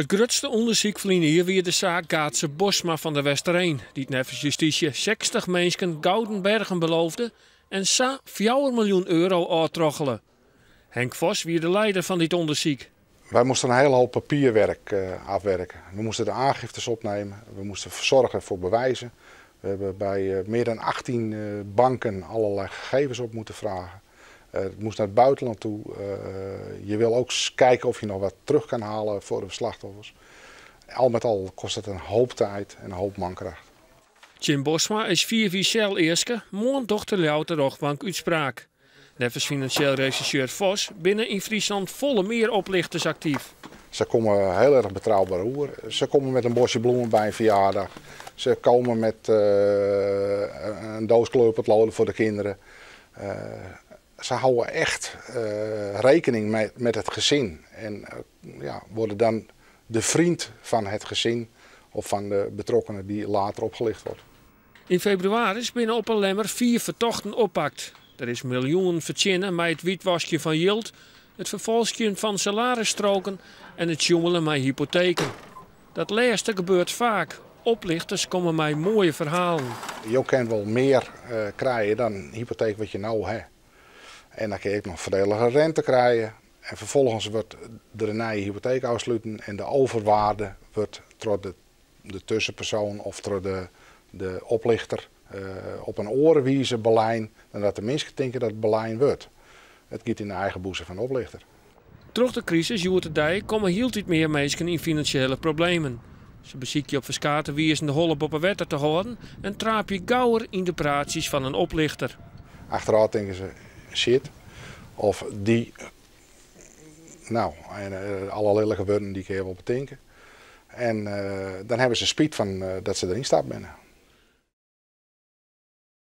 It grutste ûndersyk ferline jier wie de saak Gaatze Bosma fan De Westereen, dy't neffens justysje 60 minsken gouden bergen beloofde en sa 4 miljoen euro ôftroggele. Henk Vos wie de lieder fan dit ûndersyk. Wij moesten een hele hoop papierwerk afwerken. We moesten de aangiftes opnemen, we moesten zorgen voor bewijzen. We hebben bij meer dan 18 banken allerlei gegevens op moeten vragen. Het moest naar het buitenland toe. Je wil ook kijken of je nog wat terug kan halen voor de slachtoffers. Al met al kost het een hoop tijd en een hoop mankracht. Jim Bosma is 4 jier sel easke, moarn docht de Ljouwerter rjochtbank útspraak. Neffens finansjeel resjersjeur Vos binne yn Fryslân folle mear oplichters aktyf. Ze komen heel erg betrouwbaar oer. Ze komen met een bosje bloemen bij een verjaardag. Ze komen met een doos kleurpotloden voor de kinderen. Ze houden echt rekening met het gezin. En worden dan de vriend van het gezin of van de betrokkenen die later opgelicht wordt. Yn febrewaris binne op 'e Lemmer 4 fertochten oppakt. Der is miljoenen fertsjinne mei it wytwaskjen fan jild, it ferfalskjen fan salarisstroken en it sjoemelen mei hypoteken. Dat lêste gebeurt faak. Oplichters komme mei moaie ferhalen. Je kunt wel meer krijgen dan een hypotheek wat je nou hebt. En dan kun je ook nog voordelige rente krijgen. En vervolgens wordt er een nieuwe hypotheek afsluiten en de overwaarde wordt door de tussenpersoon of door de oplichter op een oare wize belein dan dat de mensen denken dat het belein wordt. Het gaat in de eigen boezem van de oplichter. Troch de krisis hjoed-de-dei komme hieltyd mear minsken yn finansjele problemen. Se besykje op ferskate wizen de holle boppe wetter te hâlden en traapje gauwer yn de praatsjes fan in oplichter. Achterôf tinke se shit of die, en alle lilike wurden dy kinne je wol betinke. En dan hawwe se spyt fan dat se deryn stapt binne.